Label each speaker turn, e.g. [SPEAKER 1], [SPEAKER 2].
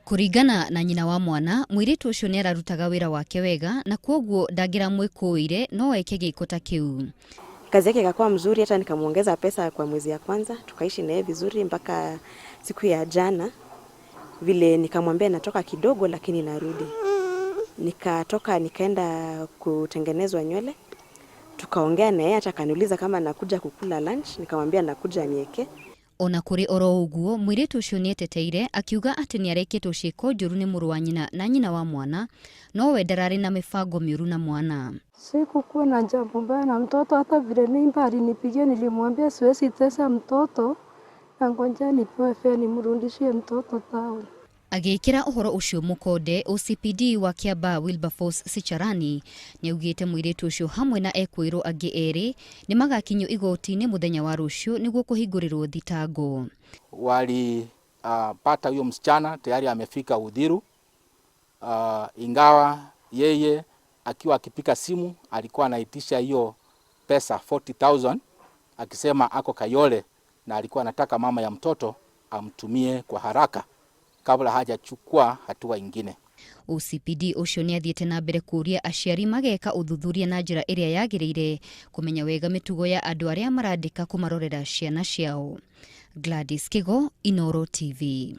[SPEAKER 1] Kũringana na nyina wa mwana, mũirĩtu ũcio nĩ ararutaga wĩra wake wega na kwoguo ndangĩramwĩkũĩire no eke gĩko ta kĩu.
[SPEAKER 2] Kazi yake ikakuwa mzuri, hata nikamwongeza pesa kwa mwezi ya kwanza, tukaishi naye vizuri mpaka siku ya jana, vile nikamwambia natoka kidogo, lakini narudi. Nikatoka nikaenda kutengenezwa nywele, tukaongea naye, hata akaniuliza kama nakuja kukula lunch, nikamwambia nakuja nieke.
[SPEAKER 1] Ona kũrĩ oro ũguo, mũirĩtu ũcio nĩeteteire akiuga atĩ nĩarekĩtwo ciĩko njũru nĩ mũrũ wa nyina na nyina wa mwana, no we ndararĩ na mĩbango mĩũru na mwana.
[SPEAKER 3] Sikukuwa na jambo mbaya na mtoto, hata vile mimba alinipigia nilimwambia siwezi tesa mtoto, na ngojea nipewe fare nimrudishie mtoto town.
[SPEAKER 1] Agĩkĩra ũhoro ũcio mũkonde, OCPD wa Kiambaa Wilberforce Sicharani nĩaugĩte mũirĩtu ũcio hamwe na ekũĩrwo angĩ erĩ nĩmagakinyio igoti-inĩ mũthenya wa rũciũ nĩguo kũhingũrĩrwo thitango.
[SPEAKER 4] Walipata huyo msichana tayari amefika Uthiru, ingawa yeye akiwa akipiga simu alikuwa anaitisha hiyo pesa 40,000 akisema ako Kayole na alikuwa anataka mama ya mtoto amtumie kwa haraka kabla hajachukua hatua ingine.
[SPEAKER 1] OCPD ũcio nĩathiĩte na mbere kũũria aciari mageka ũthuthuria na njĩra ĩrĩa yagĩrĩire kũmenya wega mĩtugo ya andũ arĩa marandĩka kũmarorera ciana ciao. Gladys Kigo, Inooro TV.